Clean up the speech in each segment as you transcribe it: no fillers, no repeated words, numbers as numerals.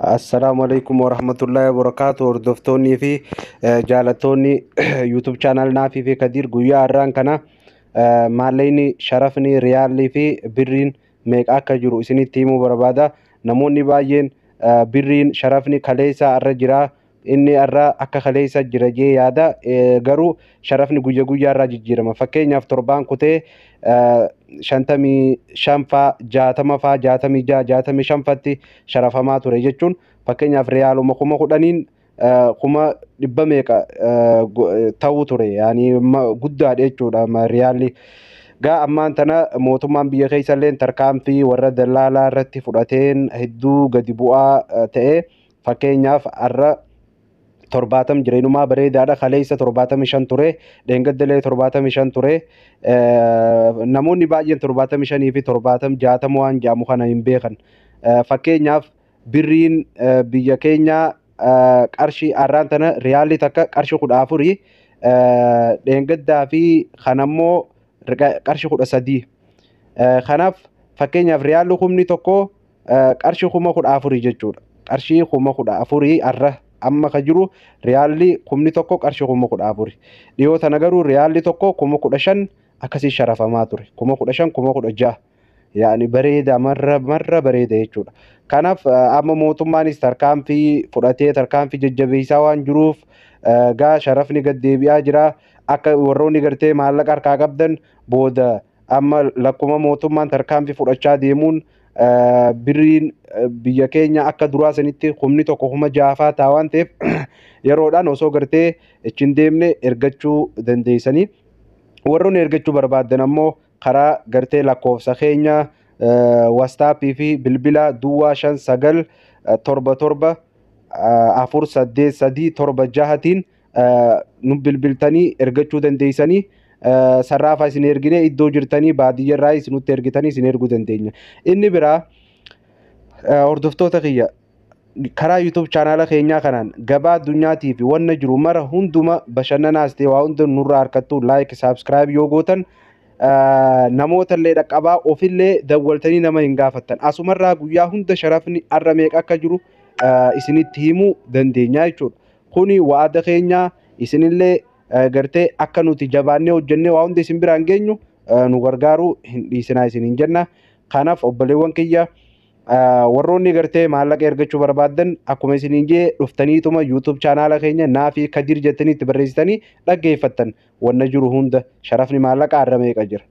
Assalaamu alaikum warahmatullahi wabarakaatu. Hordoftoonnii fi jaalattoonni YouTube channel Naafii fi Kadiir, guyyaa har'aan kana maallaqni, sharafni, riyaallii fi birriin meeqa akka jiru isinitti himuu barbaada. Namoonni baay'een birriin, sharafni kaleessa har'a jira, inni har'a akka kaleessa jira jee yaada. Garuu sharafni guyya guyyaa irraa jijjiirama. Fakkeenyaaf, torbaan kutee 55 faa, 60 faa, 66, 65 fatti sharafamaa ture jechuun, fakkeenyaaf riyaaluma 10,000n kuma dhibba meeqa ta'uu ture, yaani guddaadha jechuudha riyaalli. Gaa ammaan tana mootummaan biyya keessa illee tarkaanfii warra dallaalaa irratti fudhateen hedduu gadi bu'aa ta'e. Fakkeenyaaf, har'a 70 jireenyumaa bareedaadha. Kaleessa 75 ture, dheengaddalee 75 ture. Namoonni baay'een 75 fi 70, 60 waan jedhamu kana hin beekan. Fakkeenyaaf, birriin biyya keenyaa qarshii har'aan tana riyaalli takka qarshii 14, dheengaddaa fi kanammoo qarshii 13. Kanaaf fakkeenyaaf riyaalli 1,000 qarshii 14,000 jechuudha. Qarshii 14,000 har'a amma ka jiru riyaalli 1,000 qarshii 14,000. Dhiyoo tana garuu riyaalli tokko 15,000 akkasii sharafamaa ture. 15,000, 16,000. Yaani bareeda, marra marra bareeda jechuudha. Kanaaf amma mootummaanis tarkaanfii fudhatee tarkaanfii jajjabeessaa waan jiruuf gaa sharafni gad deebi'aa jira. Akka warroonni gartee maallaqa harkaa qabdan booda amma lakkuma mootummaan tarkaanfii fudhachaa deemuun birriin biyya keenya akka duraa sanitti 1,000 6,000 ta'a waan ta'eef, yeroodhaan osoo gartee achi hin deemne ergachuu dandeessanii. Warroonni ergachuu barbaaddan ammoo karaa gartee lakkoofsa keenya WhatsAppii fi bilbila 0597748376tiin nu bilbiltanii ergachuu dandeessanii. Sarraafa isin ergine, iddoo jirtanii baadiyyaa irraa nutti ergitanii isin erguu dandeenya. Inni biraa, hordoftoota kiyya, karaa YouTube channel keenyaa kanaan gabaa addunyaatii fi wanna jiru mara hunduma, bashannanaas ta'e waa hunda nurraa harkattu. Like, subscribe yoo gootan namoota illee dhaqqabaa, ofillee dawwaltanii nama hin gaafattan. Asumarraa guyyaa hunda sharafni har'a meeqa akka jiru isinitti himuu dandeenya jechuudha. Kuni waada keenya. Isinillee gartee akka nuti jabaannee hojjennee waa hunda isin biraan geenyu nu gargaaruu hin dhiisinaa isiniin jenna. Kanaaf obboleewwan kiyya, warroonni gartee maallaqa ergachuu barbaaddan, akkuma isiniin jee dhuftaniituma YouTube channel keenya Naafii Kadir jettanii itti barreessitanii dhaggeeffattan, wanna jiru hunda, sharafni maallaqa har'a meeqa jira,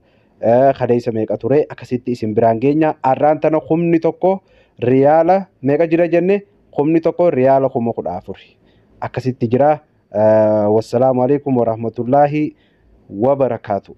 kaleessa meeqa ture, akkasitti isin biraan geenya. Har'aan tana 1,000 riyaala meeqa jira jenne? 1,000 riyaala 14,000 akkasitti jira. Wassalaamu alaikum warahmatullaahi wabarakaatu.